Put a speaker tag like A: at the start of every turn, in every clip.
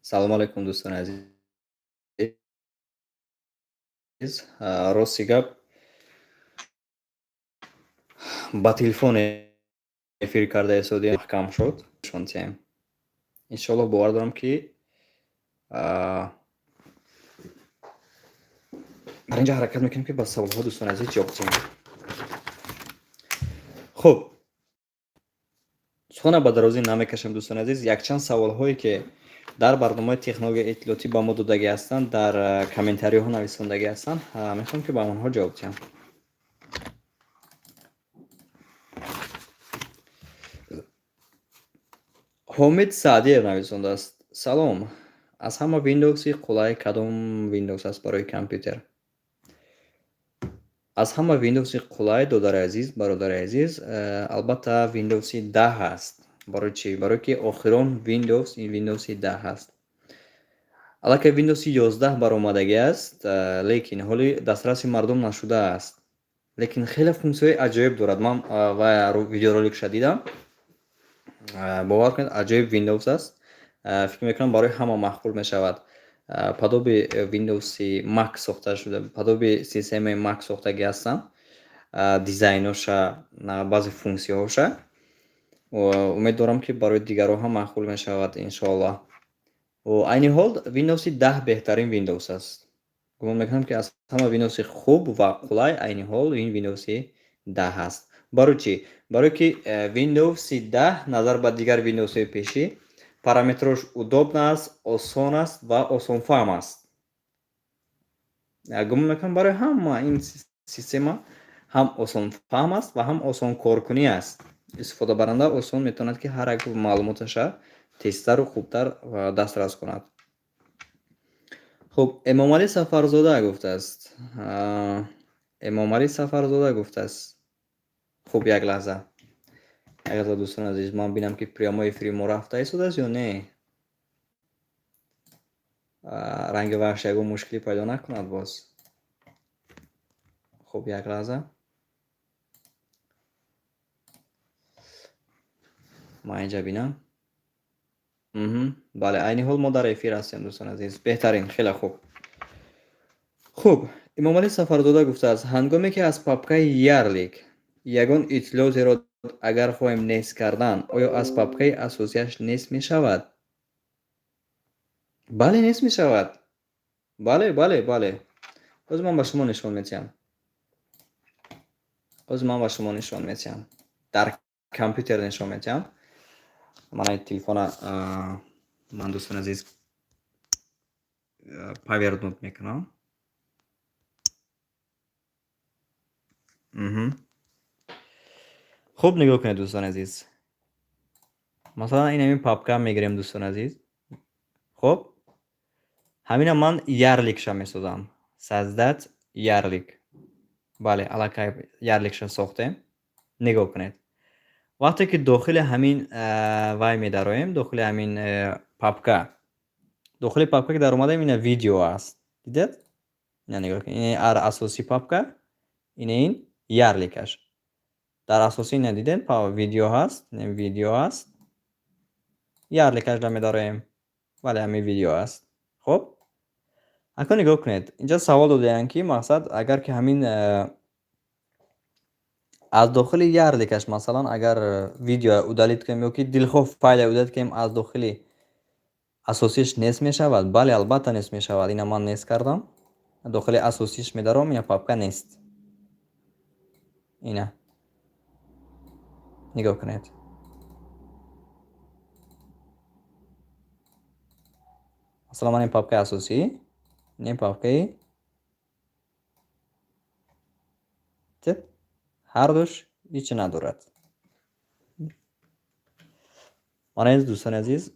A: Салому алайкум, дӯстони азиз. Рости гап, ба телефон эфир карда истодем, маҳкам шуд. Нишон тиҳем. Иншоаллоҳ, бовар дорам, ки дар инҷа ҳаракат мекунем, ки ба саволҳо, дӯстони азиз, ҷавоб диҳем. Хуб, сухана ба дарозӣ намекашем, дӯстони азиз. Якчанд саволҳое, ки дар барномаи технологияи иттилоотӣ ба мо додагӣ ҳастанд, дар комментариҳо нависондагӣ ҳастанд, мехоҳам, ки ба онҳо ҷавоб диҳам. Ҳомид Саъдиев нависондааст: «Салом, аз ҳама Windowси қулай кадом Windows аст барои компютер?» Аз ҳама Windowси қулай, додари азиз, бародари азиз, албатта, Windowси 10 аст. Барои чӣ? Барое ки охирон Windows ин Windowси 10 аст. Аллакай Windowси 11 баромадагӣ аст, лекин ҳоли дастраси мардум нашудааст. Лекин хеле функсияҳои аҷоиб дорад. Ман ва видеороликша дидам. Бовар кунед, аҷоиб Windows аст. Фикр мекунам, барои ҳама маъқул мешавад. Подобие Windowси Mac сохта шуда, подобие системаи Mac сохтагӣ ҳастанд. Дизайноша, баъзе функсияҳоша. Умед дорам, ки барои дигарон ҳам маъқул мешавад, иншоаллоҳ. Айни ҳол Windowси 10 беҳтарин Windows аст. Гумон мекунам, ки аз ҳама Windowси хуб ва қулай айни ҳол ин Windowси 10 аст. Барои чӣ? Барое ки Windowси 10 назар ба дигар Windowsҳои пешӣ параметрош удобно аст, осон аст ва осонфаҳм аст. Гумон мекунам, барои ҳама ин система ҳам осонфаҳм аст ва ҳам осонкоркунӣ аст. Истифодабаранда осон метавонад, ки ҳар як маълумоташа тезтару хубтар дастрас кунад. Хуб, Эмомалӣ Сафарзода гуфтааст. Эмомалӣ Сафарзода гуфтааст. Хуб, як лаҳза. Як лаҳза, дӯстони азиз, ман бинам, ки прямой эфири мо рафта истодааст ё не. Ранги ваҳш ягон мушкилӣ пайдо накунад боз. Хуб, як лаҳза. Ман инҷа бинам. Бале, айни ҳол мо дар эфир ҳастем, дӯстони азиз. Беҳтарин, хеле хуб. Хуб, Эмомалӣ Сафарзода гуфтааст: «Ҳангоме ки аз папкаи ярлик ягон иттилоотеро агар хоҳем нест кардан, оё аз папкаи асосияш нест мешавад?» Бале, нест мешавад. Бале. Ҳозир ман ба шумо нишон медиҳам. Ҳозир ман ба шумо нишон медиҳам. Дар компютер нишон медиҳам. Мана телефона ман, дӯстони азиз, повернуть мекунам. Хуб, нигоҳ кунед, дӯстони азиз. Масалан, ин ҳамин папка мегирем, дӯстони азиз. Хуб, ҳамина ман ярликша месозам. Создать ярлик. Бале, аллакай ярликша сохтем. Нигоҳ кунед. Вақте ки дохили ҳамин вай медароем, дохили ҳамин папка, дохили папка ки даромадем, ина видео аст. Дидед? Ина нигоҳ кунед. Ин асосии папка, ина ин ярликаш. Дар асосӣ ина дидед, видео ҳаст, ин видео аст. Ярликашро медароем. Бале, ҳамин видео аст. Хуб? Акнун нигоҳ кунед. Инҷа савол додаянд, ки мақсад, агар ки ҳамин аз дохили ярликаш, масалан, агар видео удалить кунем ё ки дилхоҳ файле удалить кунем, аз дохили асосиш нест мешавад? Бале, албатта, нест мешавад. Ина ман нест кардам. Дохили асосиш медаром, ина папка нест. Ина. Нигоҳ кунед. Масалан, ман ин папкаи асосӣ, ин папкаи ҳардуш ҳичи надорад. Мана ин, дӯстони азиз,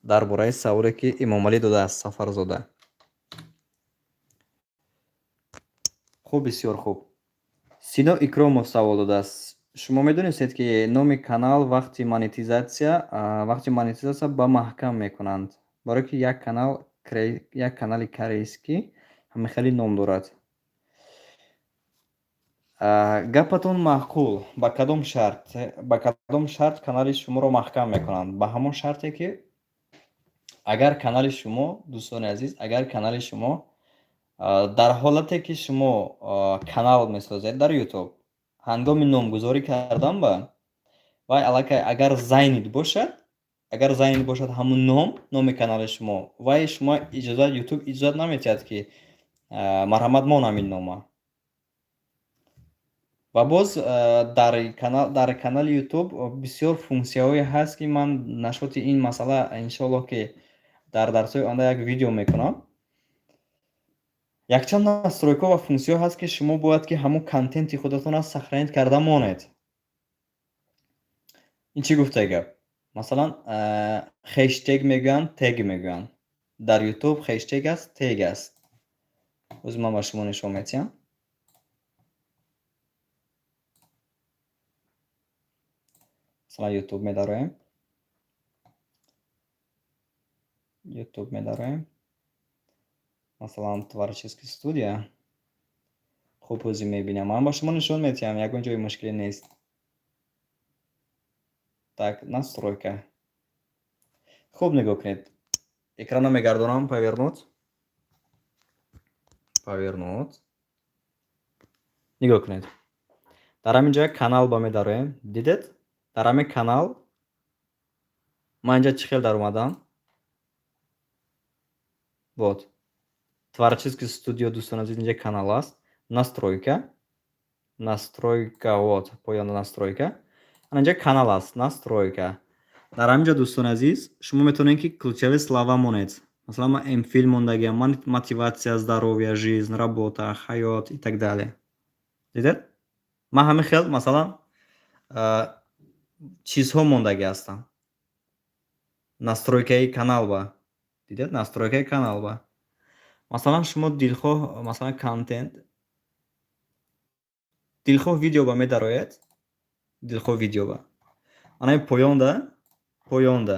A: дар бораи саволе, ки Эмомалӣ додааст, Сафарзода. Хуб, бисёр хуб. Сино Икромов савол додааст: «Шумо медонистед, ки номи канал вақти монетизатсия ба маҳкам мекунанд? Барое ки як канали корейскӣ ҳамин хеле ном дорад». Гапатон маъқул. Ба кадом шарт? Ба кадом шарт канали шуморо маҳкам мекунанд? Ба ҳамон шарте, ки Агар канали шумо, дӯстони азиз, агар канали шумо дар ҳолате ки шумо канал месозед дар Ютуб, ҳангоми номгузорӣ кардан ба вай аллакай агар занят бошад, агар занят бошад ҳамун ном, номи канали шумо, вай шумо иҷозат, Ютуб иҷозат наметиҳад, ки марҳамат, мон ҳамин нома. Ва боз дар канали Ютуб бисёр функсияҳое ҳаст, ки ман нашоти ин масъала, иншоаллоҳ, ки дар дарсҳои оянда як видео мекунам. Якчанд настройка ва функсияҳо ҳаст, ки шумо бояд ки ҳамун контенти худатонро сохранить карда монед. Ин чӣ гуфтаи гап? Масалан, хештег мегӯянд, тег мегӯянд. Дар Ютуб хештег аст, тег аст. Ҳозир ман ба шумо нишон медиҳам. Масалан, Ютуб медароем, Ютуб медароем, масалан, творческий студия. Хуб, ҳозир мебинам, ман ба шумо нишон медиҳам, ягон ҷои мушкиле нест. Так, настройка. Хуб, нигоҳ кунед, экрана мегардонам, повернуть, повернуть. Нигоҳ кунед, дар ҳамин ҷоя канал ба медароем. Дидед, дар ҳамин канал ман инҷа чӣ хел даромадам? Вот творческий студия, дӯстон азиз, инҷа канал аст. Настройка, настройка, вот поёна настройка, ана инҷа канал аст, настройка. Дар ҳамин ҷо, дӯстони азиз, шумо метавонед, ки ключевые слова монед. Масалан, ман мфил мондагиам, ман мотивация, здоровье, жизнь, работа, ҳаёт и так далее. Дидед, ман ҳамин хел, масалан, чизҳо мондагӣ ҳастам настройкаи канал ба. Дидед, настройкаи канал ба, масалан, шумо дилхоҳ, масалан, контент, дилхоҳ видео ба медароед, дилхоҳ видео ба, ана ин поёнда, поёнда,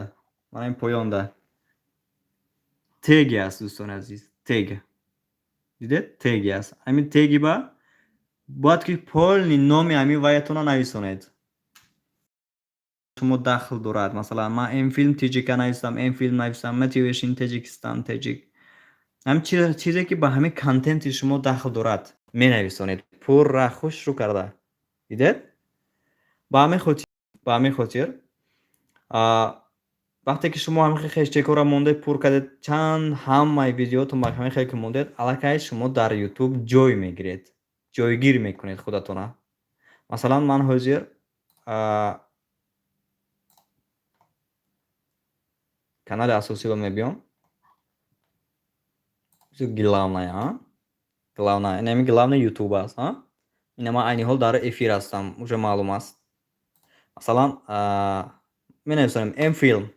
A: мана ин поёнда теги аст, дӯстони азиз, тег. Дидед, теги аст. Ҳамин теги ба бояд ки полный номи ҳамин ваятона нависонед, шумо дахл дорад. Масалан, ман мфилм тҷк нависам, мфилм нависам, motivation Таджикистан, таҷик, ҳамин чизе ки ба ҳамин контенти шумо дахл дорад, менависонед пурра, хушрӯ карда. Дидед, ба ҳамин хотир вақте ки шумо ҳамин хештегҳоро мондед, пур кардед, чанд ҳамаи видеотон ба ҳамин хел ки мондед, аллакай шумо дар Ютуб ҷой мегиред, ҷойгир мекунед худатона. Масалан, ман ҳозир канали асосиро мебиём, главная, главная, инами главный Ютуб аст. Ина ман айни ҳол дар эфир ҳастам, уже маълум аст. Масалан, менависонем мфилм,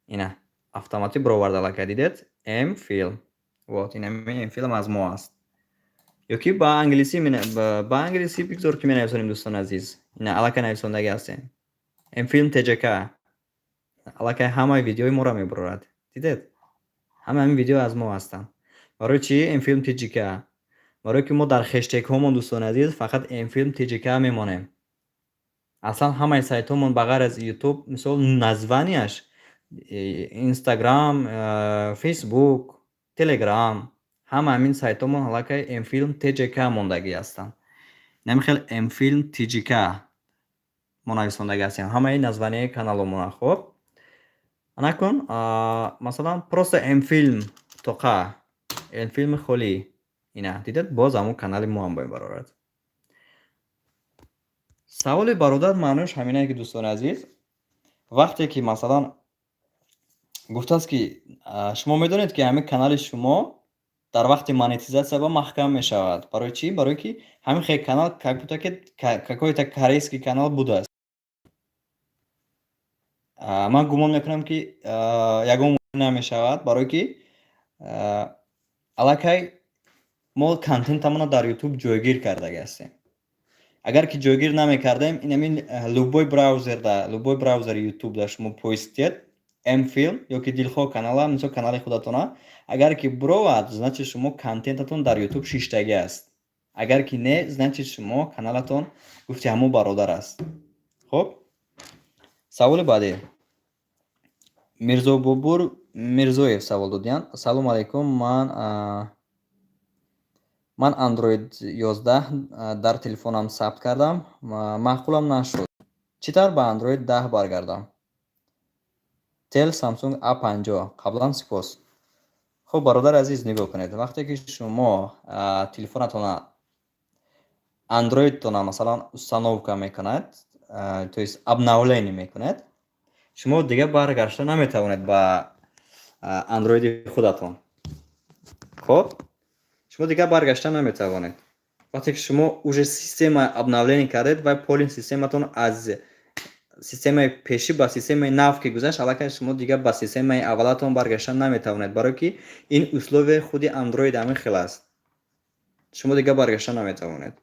A: ина автоматик бировард аллакай. Дидед, мфилм, вот инами мфилм аз мо аст. Ё ки ба англисӣ бигзор ки менависонем, дӯстони азиз. Ина аллакай нависондагӣ ҳастем, мфилм тҷк, аллакай ҳамаи видеои моро мебарорад. Дидед, ҳама ҳамин видео аз мо ҳастанд. Барои чӣ мфилм тҷк? Барое ки мо дар хештегҳомон, дӯстони азиз, фақат мфилм тҷк мемонем. Аслан ҳамаи сайтҳомон ба ғайр аз Ютуб, мисол, названияш Инстаграм, Фейсбук, Телеграм, ҳама ҳамин сайтҳомон аллакай мфилм тҷк мондагӣ ҳастанд. Инами хел мфилм тҷк мо нависондагӣ ҳастем ҳамаи названияи каналомона. Хуб, анакун, масалан, просто мфилм тоқа, мфилми холӣ, ина дидед, боз ҳамон канали мо ҳам мебарорад. Саволи бародар маънояш ҳаминае, ки, дӯстони азиз, вақте ки, масалан, гуфтааст, ки шумо медонед, ки ҳамин канали шумо дар вақти монетизатсия ба маҳкам мешавад. Барои чӣ? Барое ки ҳамин хел канал как будто ки какой-то корейский канал будааст. Ман гумон мекунам, ки ягон намешавад, барое ки аллакай мо контентамонро дар Ютуб ҷойгир кардагӣ ҳастем. Агар ки ҷойгир намекардем, инамин любой браузерда, любой браузери Ютубда шумо поиск диҳед мфилм ё ки дилхоҳ канала, мисол, канали худатона, агар ки бировад, значит, шумо контентатон дар Ютуб шиштагӣ аст. Агар ки не, значит, шумо каналатон гуфти ҳамон бародар аст. Хуб, саволи баъдӣ. Мирзобобур. Мирзоев савол додиянд. Салом алайкум, ман Android 11 дар телефонам сабт кардам, маъқулам нашуд. Чӣ тавр ба Android 10 баргардам? Тел Samsung A50. Қаблан сипос. Хуб, бародари азиз, нигоҳ кунед. Вақте ки шумо телефонатона Android-тона, масалан, установка мекунад, то есть обновление мекунад, шумо дигар баргашта наметавонед ба Android-и худатон. Хуб, шумо дигар баргашта наметавонед. Вақте ки шумо уже система обновление кардед ва полный систематон аз системаи пешӣ ба системаи нав ки гузашт, аллакай шумо дигар ба системаи аввалатон баргашта наметавонед, барое ки ин условияи худи Android ҳамин хел аст. Шумо дигар баргашта наметавонед.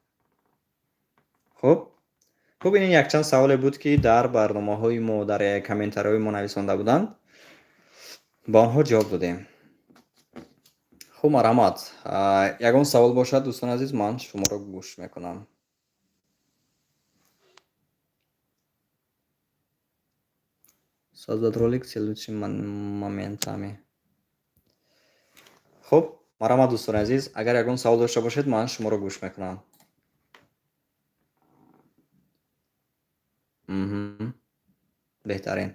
A: Хуб, ин якчанд саволе буд, ки дар барномаҳои мо, дар комментариҳои мо нависонда буданд, ба онҳо ҷавоб додем. Хуб, марҳамат, ягон савол бошад, дӯстони азиз, ман шуморо гӯш мекунам. Создать ролик с лучшими моментами. Хуб, марҳамат, дӯстони азиз, агар ягон савол дошта бошед, ман шуморо гӯш мекунам. Беҳтарин.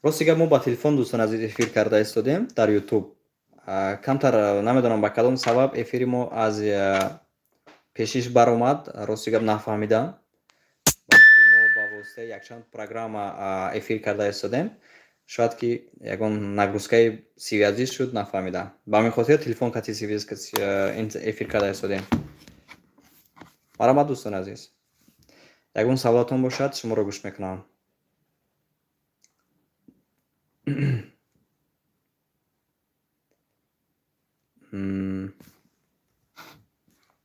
A: Рости гап, мо ба телефон, дӯстони азиз, эфир карда истодем дар Ютуб. Камтар намедонам, ба кадом сабаб эфири мо аз пешиш баромад, рости гап, нафаҳмидам. Мо ба воситаи якчанд программа эфир карда истодем, шояд ки ягон нагрузкаи связи шуд, нафаҳмидам. Ба ҳамин хотир телефон кати эфир карда истодем. Марҳамат, дӯстони азиз, ягон саволатон бошад, шуморо гӯш мекунам.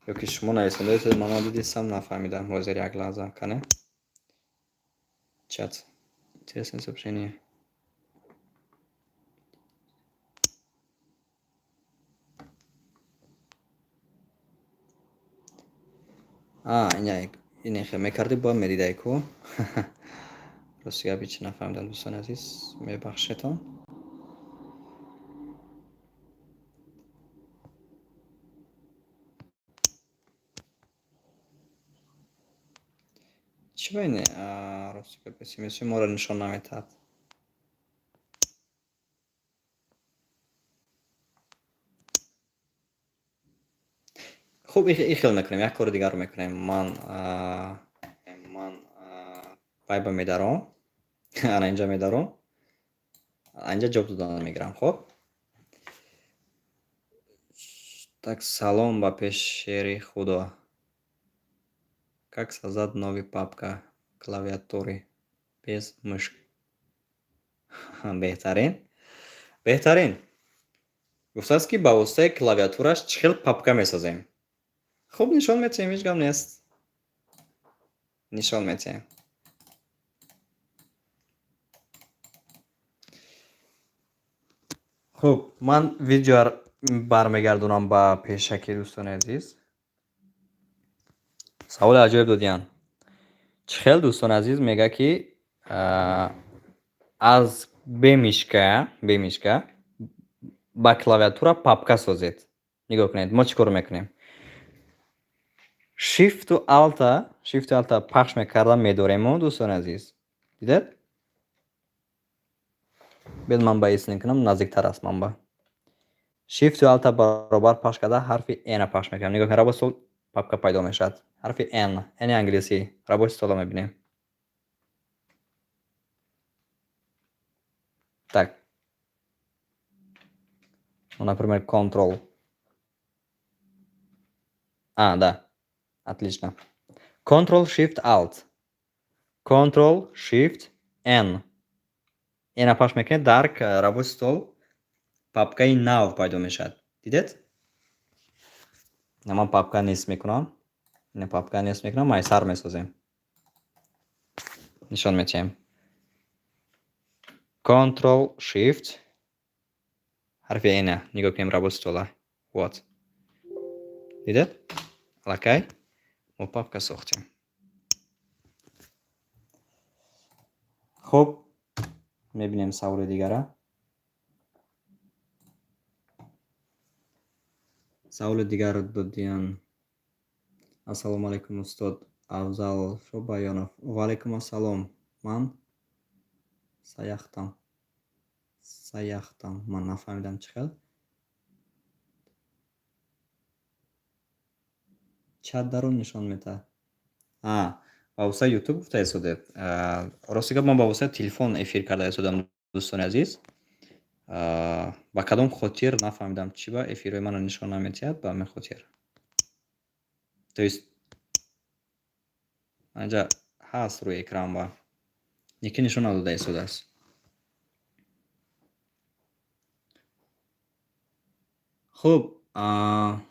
A: Ё ки шумо нависондаед, ман надидистам, нафаҳмидам. Ҳозир, як лаҳза, кане чат, интересное сообщение. Ине мекарди, бояд медидай ку. Рости гап, ҳечи нафаҳмидам, дӯстони азиз, мебахшедон. Чӣ ба ин, рости гап, смси моро нишон наметаҳад? Хуб, ин хел мекунем, як кори дигарро мекунем. Ман вайба медаром, ана инҷа медаром, инҷа ҷавоб додан мегирам. Хуб, так, салом ба пешери худо. Как создать новый папка клавиатуры без мышки? Беҳтарин, беҳтарин. Гуфтааст, ки ба воситаи клавиатураш чӣ хел папка месозем. Хуб, нишон метиҳем, ҳеҷ гап нест, нишон метиҳем. Хуб, ман видео бармегардонам ба пешакӣ. Дӯстони азиз, саволи аҷоиб додиянд. Чӣ хел, дӯстони азиз, мега, ки аз бе мышка ба клавиатура папка созед. Нигоҳ кунед, мо чӣ кор мекунем? Shift-у Alt-а пахш мекарда медорему, дӯстони азиз, дидед? Биёд, ман ба ислин кунам, наздиктар аст. Ман ба Shift-у Alt-а баробар пахш карда, ҳарфи N-а пахш мекунам. Нигоҳ кунед, рабочий стол папка пайдо мешавад. Ҳарфи N, N-и англисӣ, рабочий стол-а мебинем. Так, ну, например, Ctrl. А, да, отлично. Ctrl Shift Alt, Ctrl Shift N, N-а пахш мекунед, дар рабочий стол папкаи нав пайдо мешавад. Дидед? Ман папка нест мекунам, ина папка нест мекунам, майсар месозем, нишон метиҳем. Ctrl Shift ҳарфи N, нигоҳ кунем рабочий стол-а. Вот, дидед? Аллакай мо папка сохтем. Хуб. Мебинем саволи дигара. Саволи дигар додиян. Ассалому алайкум, устод Афзал Шобаёнов. Ва алайкум ассалом. Ман саяхтам. Саяхтам. Ман нафаҳмидам, чӣ хел. Чат дарун нишон метаҳад. А, ба воситаи Ютуб гуфта истодед. Рости гап, ман ба воситаи телефон эфир карда истодам, дӯстони азиз. Ба кадом хотир нафаҳмидам, чӣ ба эфирҳои маро нишон наметиҳад, ба ҳамин хотир. То есть анҷа ҳаст рӯи экран ба. Яке нишон надода истодааст. Хуб, ана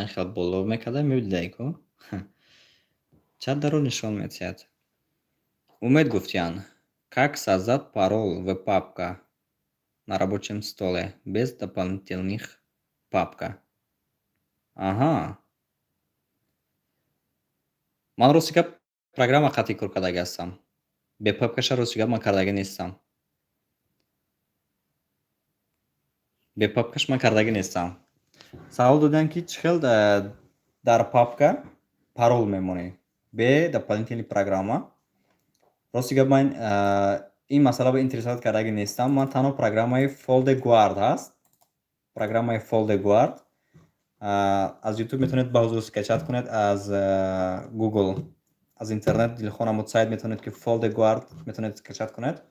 A: хел боло мекарда мебидаи ку. Чат даро нишон метиҳад. Умед гуфтиян: как создать пароль в папка на рабочем столе без дополнительных папка? Аҳа. Ман, рости гап, программа қатъӣ кор кардаги ҳастам. Бе папкаша, рости гап, ман кардагӣ нестам. Бе папкаш ман кардагӣ нестам. Савол доданд, ки чӣ хел дар папка парол мемонӣ бе дополнительный программа. Рости гап, ман ин масъала ба интересовать кардагӣ нестам. Ман танҳо программаи Folder Guard ҳаст. Программаи Folder Guard аз YouTube метавонед ба ҳузур скачать кунед, аз Google, аз интернет дилхоҳ сайт метавонед, ки Folder Guard метавонед скачать кунед.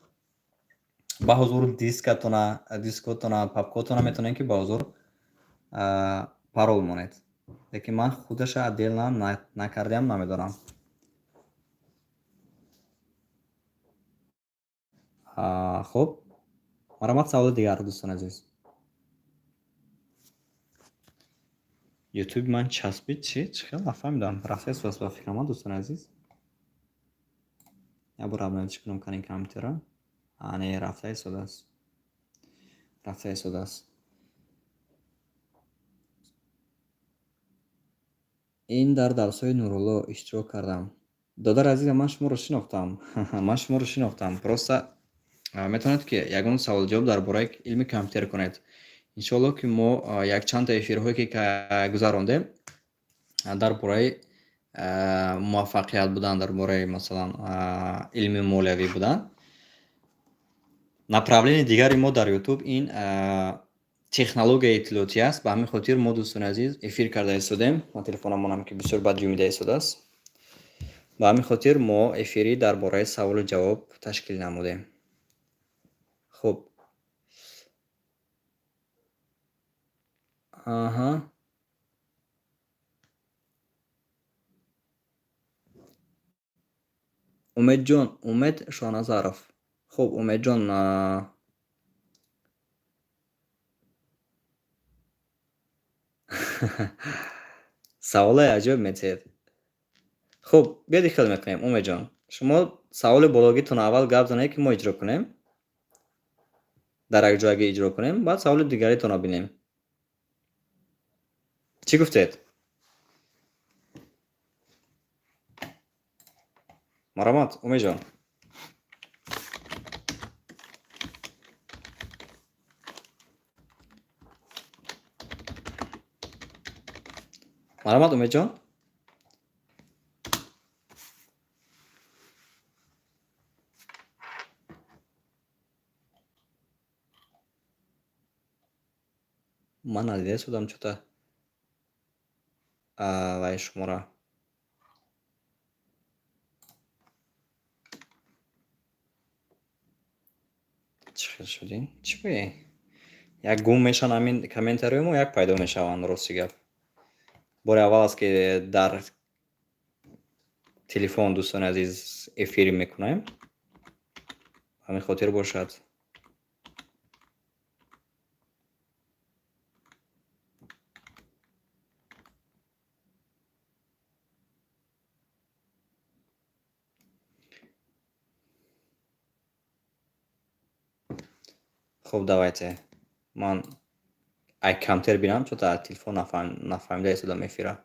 A: Ба ҳузур дискатона, дискотона, папкотона метавонед, ки ба ҳузур парол монед. Лекин ман худаша отдельно накардаам, намедонам. Хуб, марҳамат, саволи дигар, дӯстони азиз. Ютуби ман часпид, чӣ? Чӣ хел нафаҳмидам. Рафта истодааст ба фикрам, дӯстони азиз. Як бор обновить кунам кани компютера. А, не, рафта истодааст. Рафта истодааст. Ин дар дарсҳои Нурулло иштирок кардам. Додари азизам, ман шуморо шинохтам. Ман шуморо шинохтам. Просто метавонед, ки ягон саволҷавоб дар бораи илми компютер кунед. Иншоалло, ки мо якчандта эфирҳое, ки гузарондем, дар бораи муваффақият будан, дар бораи, масалан, илми молиявӣ будан. Направление дигари мо дар Ютуб ин технологияи иттилоотӣ аст. Ба ҳамин хотир мо, дӯстони азиз, эфир карда истодем. Ман телефонамонам, ки бисёр бад ҷумида истодааст. Ба ҳамин хотир мо эфири дар бораи саволу ҷавоб ташкил намудем. Хуб. Аҳа. Умедҷон, Умед Шоназаров. Хуб, Умедҷон, саволҳои аҷоиб метиҳед. Хуб, биёед, хел мекунем, Умедҷон. Шумо саволи бологитонро аввал гап занед, ки мо иҷро кунем. Дар як ҷойгӣ иҷро кунем, баъд саволи дигаритонро бинем. Чӣ гуфтед? Марҳамат, Умедҷон. Марҳамат, Умедҷон. Ман надида истодам чё-то вай шуморо. Чӣ хел шудин? Чӣ бе? Як гум мешаванд ҳамин комментариҳои мо, як пайдо мешаванд, рости гап. Бори аввал аст, ки дар телефон, дӯстони азиз, эфир мекунем. Ба ҳамин хотир бошад. Хуб, давайте. Ман Ай компютер бинам, чун дар телефон нафаҳмида истодам эфира.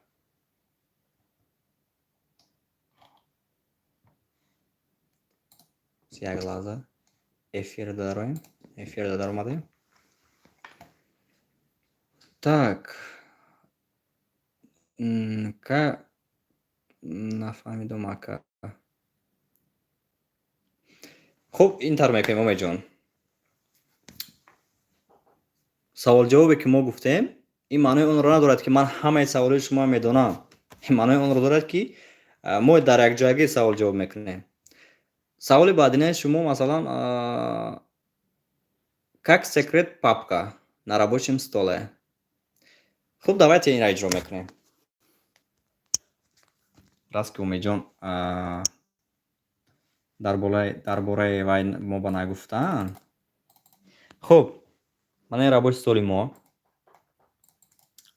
A: Як лаҳза, эфир дароем, эфир даромадем. Так, ка нафаҳмидум, ака. Хуб, ин тавр мекунем, Омедҷон. Саволҷавобе, ки мо гуфтем, ин маънои онро надорад, ки ман ҳамаи саволҳои шумо медонам. Ин маънои онро дорад, ки мо дар якҷоягӣ саволҷавоб мекунем. Саволи баъдинаи шумо, масалан, как секрет папка на рабочем столе. Хуб, давайте инро иҷро мекунем. Раст ки Умедҷон дар бораи вай мо ба нагуфтаанд. Хуб, мана ин рабочий столи мо.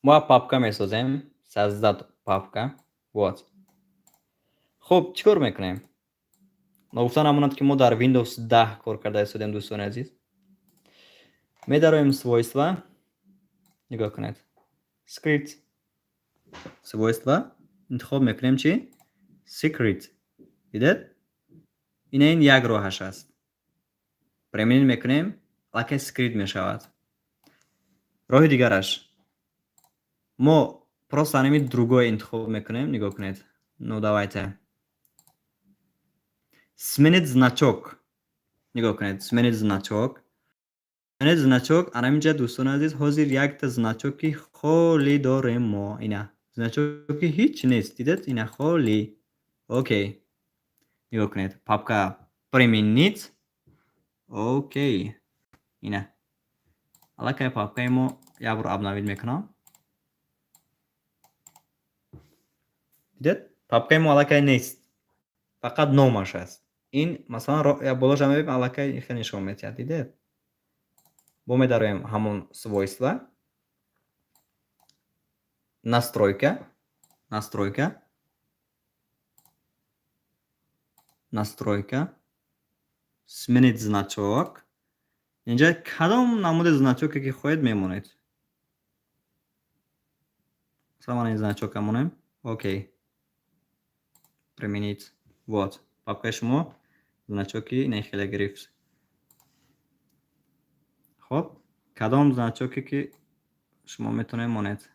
A: Мо папка месозем, создать папка. Вот. Хуб, чӣ кор мекунем? Ногуфта намонад, ки мо дар Windows 10 кор карда истодем, дӯстони азиз. Медароем свойства. Нигоҳ кунед. Скрыть. Свойства. Интихоб мекунем чӣ? Скрыть. Дидед? Ина, ин як роҳаш аст. Применить мекунем, аллакай скрыть мешавад. Роҳи дигараш. Мо просто ҳамин другой интихоб мекунем, нигоҳ кунед. Ну, давайте. Сменить значок. Нигоҳ кунед, сменить значок. Сменить значок, ана инҷа, дӯстони азиз, ҳозир якта значоки холӣ дорем мо. Ина. Значоки ҳеҷ нест. Дидед? Ина, холӣ. Окей. Нигоҳ кунед. Папка применить. Окей. Ина. Аллакай папкаи мо як бор обновить мекунам. Дидед? Папкаи мо аллакай нест. Фақат номаш аст. Ин, масалан, болоша мебинем, аллакай хеле нишон медиҳад. Дидед? Бо медароем ҳамон свойства. Настройка. Настройка. Настройка. Сменить значок. Инҷа кадом намуди значоке ки хоҳед, мемонед. Масалан, ман ин значока монем. Окей. Применить. Вот. Папкаи шумо значоки ина хеле гирифт. Хоб, кадом значоке ки шумо метавонед, монед.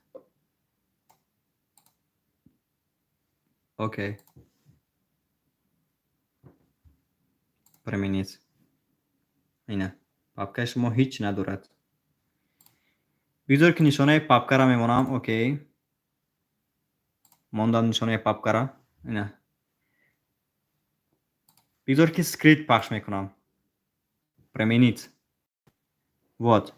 A: Окей. Применить. Ина. Папкаи шумо ҳеҷ надорад. Бигзор ки нишонаи папкара мемонам. Окей. Мондам нишонаи папкара. Ина. Бигзор ки скрыть пахш мекунам. Применить. Вот.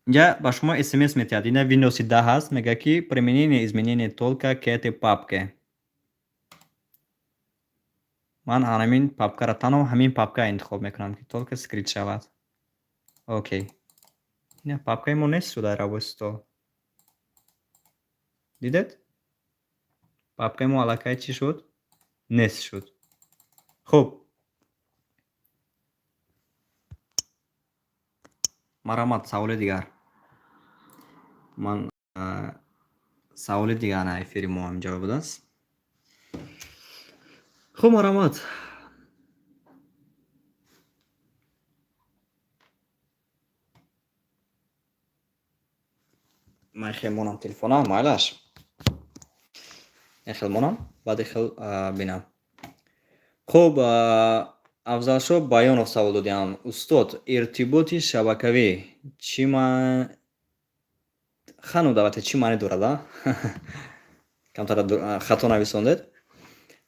A: Инҷа ба шумо СМС метиҳад. Ина, Windows 10 ҳаст, мегӯяд, ки применение изменение только к этой папке. Ман ҳамин папкара, танҳо ҳамин папка интихоб мекунам, ки только скрыть шавад. Окей. Ина, папкаи мо нест шуда рабочий стол. Дидед? Папкаи мо аллакай чӣ шуд? Нест шуд. Хуб. Марҳамат, саволи дигар. Ман саволи дигар на эфири мо ҳаминҷо будааст. Хуб, марҳамат. Ман хел монам телефона, майлаш. Хел монам, баъди хел бинам. Хуб, Афзалшоҳ Баёнов савол додиам. Устод, иртиботи шабакавӣ чӣ ма хану, давайте, чӣ маъне дорад, а? Камтар хато нависондед.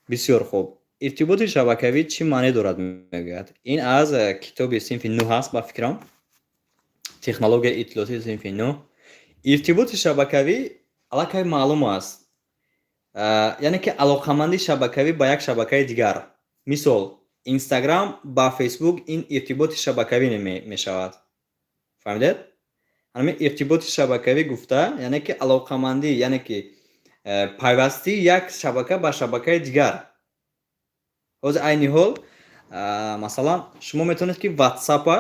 A: Бисёр хуб. Иртиботи шабакавӣ чӣ маъне дорад, мегӯяд. Ин аз китоби синфи нӯҳ аст, ба фикрам. Технологияи иттилоотии синфи нӯҳ. Иртиботи шабакавӣ аллакай маълум аст. Яъне ки алоқамандии шабакавӣ ба як шабакаи дигар. Мисол, Инстаграм ба Фейсбук, ин иртиботи шабакавӣ мешавад. Фаҳмидед? Ҳамин иртиботи шабакавӣ гуфта, яъне ки алоқамандӣ, яъне ки пайвастии як шабака ба шабакаи дигар. Ҳозир, айни ҳол, масалан, шумо метавонед, ки WhatsApp-а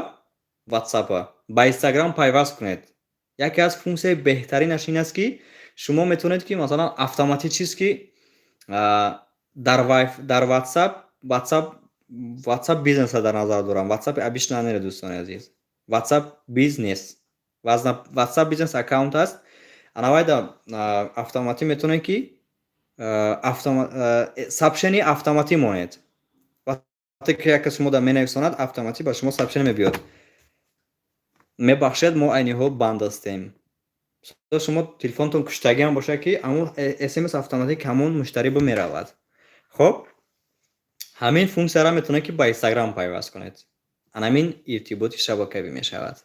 A: Ба Инстаграм пайваст кунед. Яке аз функсияи беҳтаринаш ин аст, ки шумо метавонед, ки масалан автоматически дар дар WhatsApp, WhatsApp Бизнеса дар назар дорам, WhatsApp обычно не, дӯстони азиз, WhatsApp Бизнес, WhatsApp Бизнес аккаунт аст. Анавайда автоматӣ метавонед, ки сообщение автоматӣ монед. Вақте ки як кас шумо да менависонад, автоматӣ ба шумо сообщение мебиёд: «Мебахшед, мо айни ҳол банд ҳастем». Шумо телефонтон куштагиам бошад, ки ҳамон смс автоматик ҳамон муштарӣ бимеравад. Хоб, ҳамин функсияро метавонед, ки ба Инстаграм пайваст кунед. Анамин иртиботи шабакавӣ мешавад.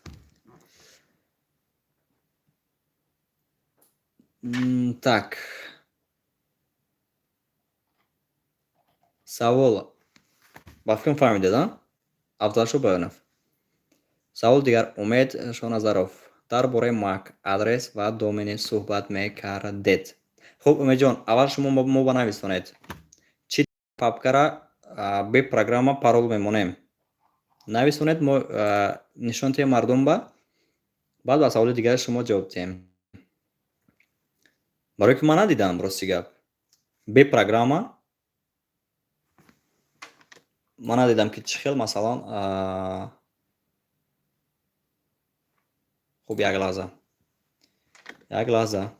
A: Так, савол ба фикрам фаҳмидед, а, Афзалшо Баёнов. Савол дигар, Умед Шоназаров: дар бораи MAC адрес ва домени суҳбат мекардед. Хуб, Умедҷон, аввал шумо мо ба нависонед, чӣ папкара бе программа парол мемонем. Нависонед, мо нишон диҳем мардум ба, баъд ба саволи дигари шумо ҷавоб диҳем. Барое ки ман надидам, рости гап, бе программа ман надидам, ки чӣ хел масалан. Хуб, як лаҳза, як лаҳза.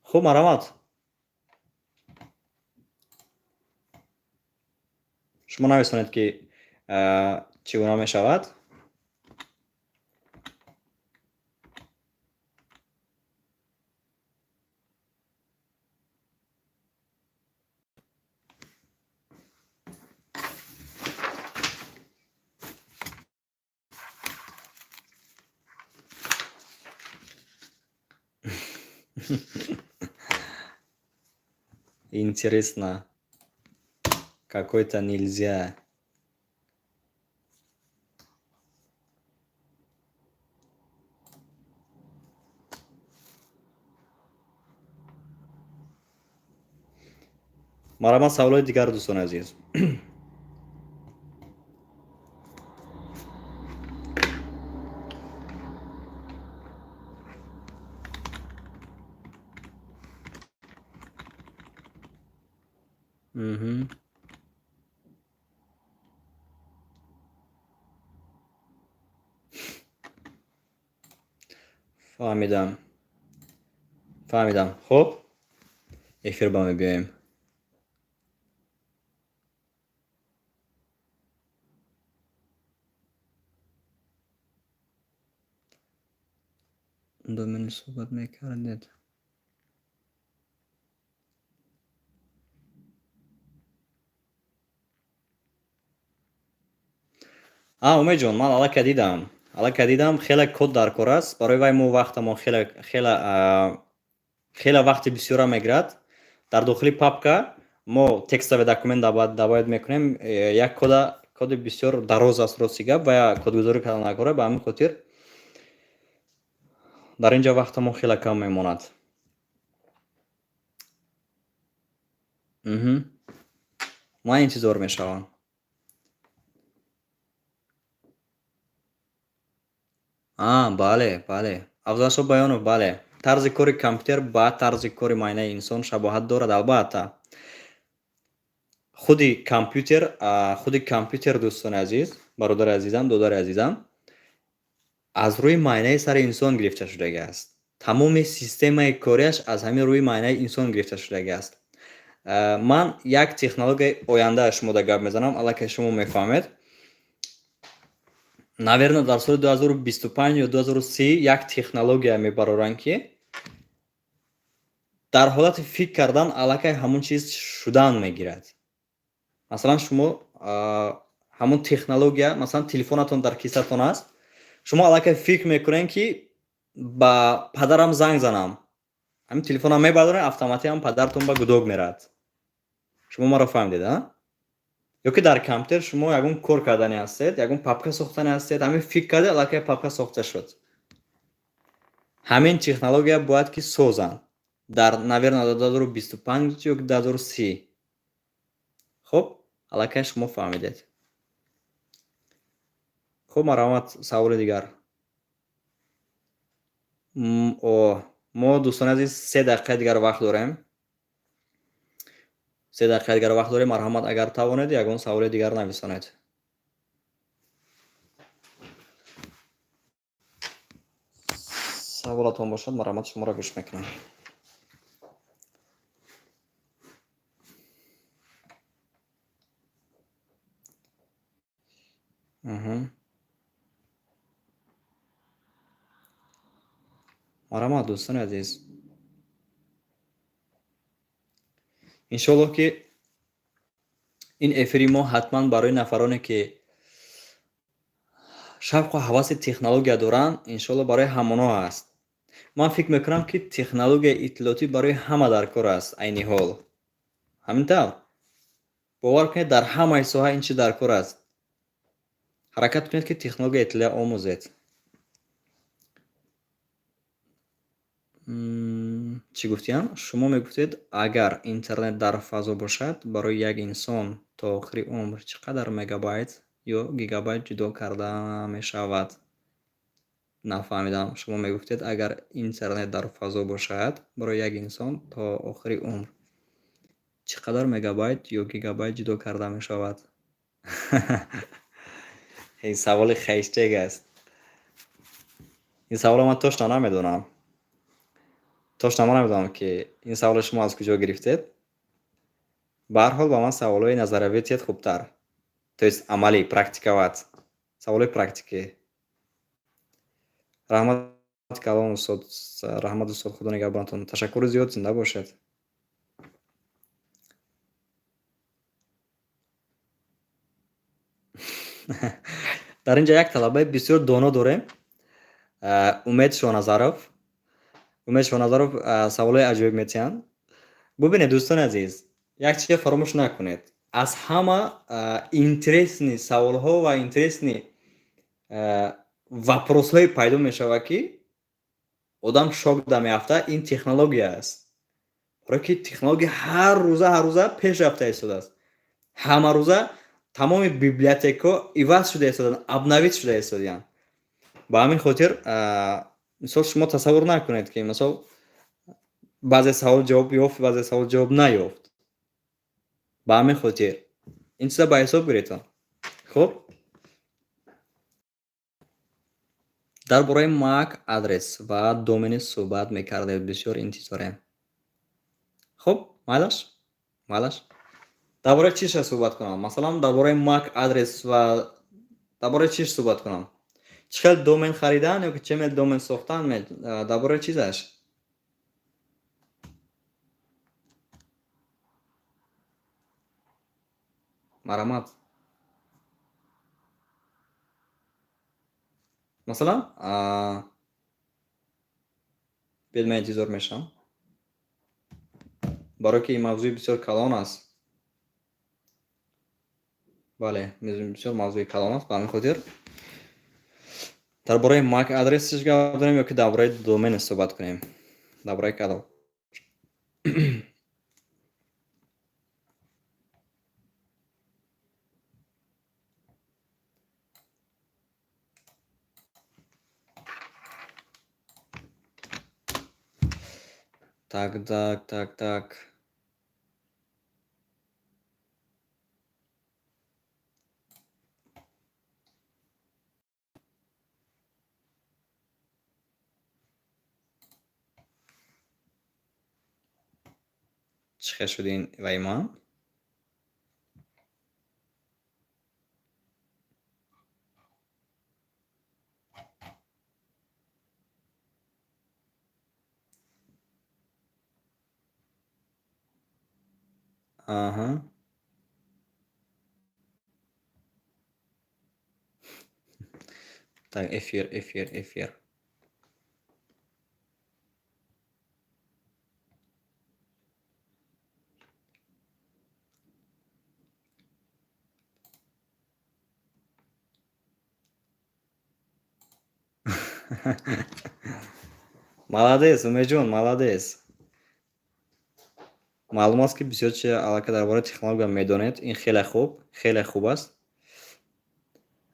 A: Хуб, марҳамат, шумо нависонед, ки чӣ гуна мешавад. Интересно, какой-то нельзя. Марҳамат, саволои дигар, дӯстони азиз. Фаҳмидам, фаҳмидам. Хуб, эфир ба мебиёем. Домени суҳбат мекардед. А, Умедҷон, ман аллакай дидам, аллакай дидам. Хеле код дар кор аст. Барои вай мо вақтамон хеле, хеле, хеле вақти бисёра мегирад. Дар дохили папка мо текстовый документ добавить мекунем. Як кода, коди бисёр дароз аст, рости гап, ва кодгузорӣ кардан накора. Ба ҳамин хотир дар ин ҷо вақтамон хеле кам мемонад. Ман интизор мешавам. А, бале, бале, Афзалшо Баёнов, бале. Тарзи кори компютер ба тарзи кори майнаи инсон шабоҳат дорад, албатта. Худи компютер, худи компютер, дӯстони азиз, бародари азизам, додари азизам, аз рӯи майнаи сари инсон гирифта шудагӣ аст. Тамоми системаи кориаш аз ҳамин рӯи майнаи инсон гирифта шудагӣ аст. Ман як технологияи оянда шумода гап мезанам, аллакай шумо мефаҳмед. Наверно, дар соли 2025 ё 2030 як технология мебароранд, ки дар ҳолати фикр кардан аллакай ҳамон чиз шудан мегирад. Масалан, шумо ҳамон технология, масалан, телефонатон дар кисатон аст, шумо аллакай фикр мекунед, ки ба падарам занг занам. Ҳамин телефонам мебардоред, автоматӣ ҳам падартон ба гудок меравад. Шумо маро фаҳмидед, а? Ё ки дар компютер шумо ягон кор кардани ҳастед, ягон папка сохтани ҳастед, ҳамин фикр карде, аллакай папка сохта шуд. Ҳамин технология бояд ки созанд дар, наверно, 2025 ё 2030. Хуб, аллакай шумо фаҳмидед. Хуб, марҳамат, саволи дигар. Мо, дӯстони азиз, 3 дақиқаи дигар вақт дорем. 3 дақиқаи дигар вақт дорем. Марҳамат, агар тавонед, ягон саволи дигар нависонед. Саволатон бошад, марҳамат, шуморо гӯш мекунам. Марҳамат, дӯстони азиз. Иншоаллоҳ, ки ин эфири мо ҳатман барои нафароне, ки шавқу ҳаваси технология доранд, иншоаллоҳ, барои ҳамоно аст. Ман фикр мекунам, ки технологияи иттилоотӣ барои ҳама дар кор аст айни ҳол. Ҳамин тавр? Бовар кунед, дар ҳамаи соҳа ин чиз дар кор аст. Ҳаракат кунед, ки технологияи иттилоъ омӯзед. Чӣ гуфтиям? Шумо мегуфтед, агар интернет дар фазо бошад, барои як инсон то охири умр чӣ қадар мегабайт ё гигабайт ҷудо карда мешавад? Нафаҳмидам. Шумо мегуфтед, агар интернет дар фазо бошад, барои як инсон то охири умр чӣ қадар мегабайт ё гигабайт ҷудо карда мешавад? Ин саволи хештег аст. Ин саволро ман точно намедонам. Точно ман намедонам, ки ин саволро шумо аз куҷо гирифтед. Ба ҳар ҳол, ба ман саволҳои назариявӣ тиҳед хубтар. То есть амалӣ, практиковать. Саволҳои практикӣ. Раҳмат калом, устод. Раҳмат, устод, худо нигаҳбонатон. Ташаккури зиёд, зинда бошед. Дар ин ҷо як талабаи бисёр доно дорем. Умед Шоназаров. Умед Шоназаров саволҳои аҷоиб метиҳанд. Бубинед, дӯстони азиз, як чизе фаромӯш накунед. Аз ҳама интересный саволҳо ва интересный вопрос ҳое пайдо мешавад, ки одам шок да меафтад, ин технология аст. Барое ки технология ҳар рӯза, ҳар рӯза пеш рафта истодааст. Ҳамарӯза тамоми библиотекаҳо иваз шуда истодаанд, обновить шуда истодаанд. Ба ҳамин хотир, мисол, шумо тасаввур накунед, ки, мисол, баъзе савол ҷавоб ёфт, баъзе савол ҷавоб наёфт. Ба ҳамин хотир ин чиза ба ҳисоб гиред. Хуб, дар бораи MAC адрес ва домени суҳбат мекардед, бисёр интизорем. Хуб, майлаш, майлаш. Дар бораи чиша суҳбат кунам? Масалан, дар бораи MAC адрес ва дар бораи чиш суҳбат кунам? Чӣ хел домен харидан ё ки чӣ хел домен сохтан, дар бораи чизаш? Марҳамат. Масалан, биёед, ман интизор мешавам. Барое ки ин мавзӯи бисёр калон аст. Бале, бисёр мавзӯи калон аст, ба ҳамин хотир дар бораи MAC адресаш гап дорем ё ки дар бораи домен суҳбат кунем? Дар бораи кадом? Так, так, так, так. Чӣ хел шуд ин ваи ман? Аҳа. Так, эфир, эфир, эфир. Молодец, Умедҷон, молодец. Маълум аст, ки бисёр чи аллакай дар бораи технология медонед. Ин хеле хуб, хеле хуб аст.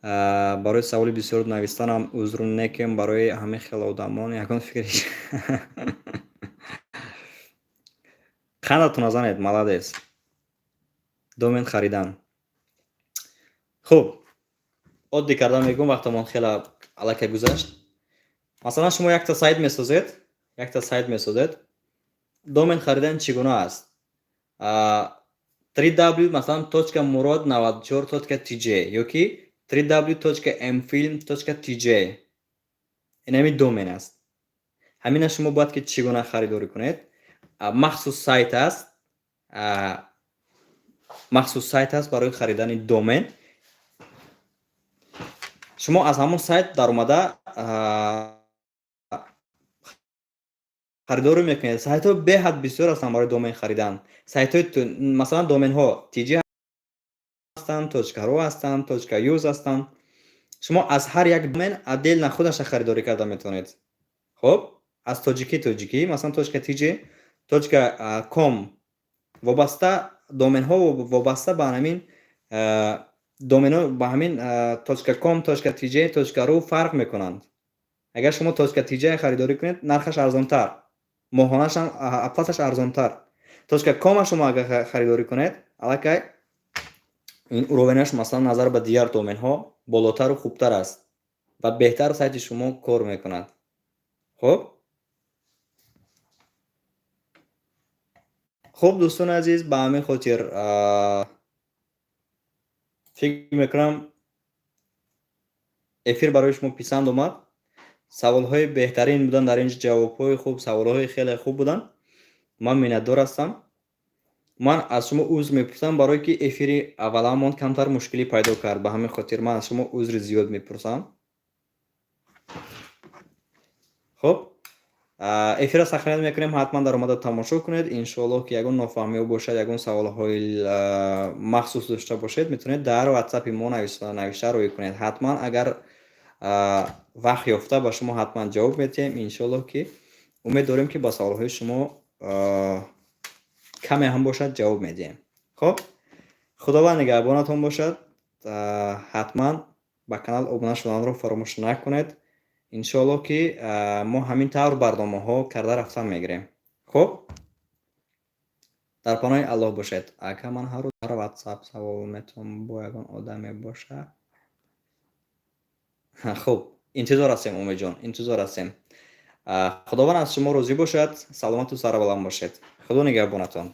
A: Барои саволи бисёр навистанам узр некем барои ҳамин хел одамон ягон фикри қандатон назанед, молодец. Домен харидан. Хуб, оддӣ карда мегӯм, вақтамон хеле аллакай гузашт. Масалан, шумо якта сайт месозед, якта сайт месозед. Домен харидан чӣ гуна аст? 3w масалан .murod94.tj ёки 3w.mfilm.tj, ин ҳамин домен аст. Ҳамина шумо бояд ки чӣ гуна харидорӣ кунед? Махсус сайт аст, махсус сайт аст барои харидани домен. Шумо аз ҳамон сайт даромада харидорӣ мекунед. Сайтҳо беҳад бисёр ҳастанд барои домен харидан. Сайтҳои, масалан, доменҳо tj ҳастанд, .ru ҳастанд, .uz ҳастанд. Шумо аз ҳар як домен отдельно худаша харидорӣ карда метавонед. Хуб, аз тоҷикӣ тоҷикӣ, масалан, .tj, .com, вобаста доменҳо вобаста ба ҳамин доменҳо, ба ҳамин .com, .tj, .ru фарқ мекунанд. Агар шумо .tj харидорӣ кунед, нархаш арзонтар, моҳонашам оплаташ арзонтар. .com шумо агар харидорӣ кунед, аллакай ин уровенаш, масалан, назар ба дигар доменҳо болотару хубтар аст ва беҳтар сайти шумо кор мекунад. Хуб, хуб, дӯстони азиз, ба ҳамин хотир фикр мекунам, эфир барои шумо писанд омад. Саволҳои беҳтарин буданд дар ин ҷо, ҷавобҳои хуб, саволҳои хеле хуб буданд. Ман миннатдор ҳастам. Ман аз шумо узр мепурсам, барое ки эфири авваламон камтар мушкилӣ пайдо кард. Ба ҳамин хотир ман аз шумо узри зиёд мепурсам. Хуб, эфирро сохранять мекунем, ҳатман даромада тамошо кунед. Иншоаллоҳ, ки ягон нофаҳмиҳо бошад, ягон саволҳои махсус дошта бошед, метавонед дар ватсапи мо навишта рӯй кунед. Ҳатман, агар вақт ёфта, ба шумо ҳатман ҷавоб медиҳем. Иншоаллоҳ, ки умед дорем, ки ба саволҳои шумо каме ҳам бошад ҷавоб медиҳем. Хуб, Худованд нигаҳбонатон бошад. Ҳатман ба канал обуна шуданро фаромӯш накунед. Иншоаллоҳ, ки мо ҳамин тавр барномаҳо карда рафтан мегирем. Хуб, дар паноҳи Аллоҳ бошед. Ака, ман ҳар рӯз дар ватсап савол метавон, бо ягон одаме боша. Хуб, интизор ҳастем, Умедҷон, интизор ҳастем. Худованд аз шумо розӣ бошад, саломату сарбаланд бошед. Худо нигаҳбонатон.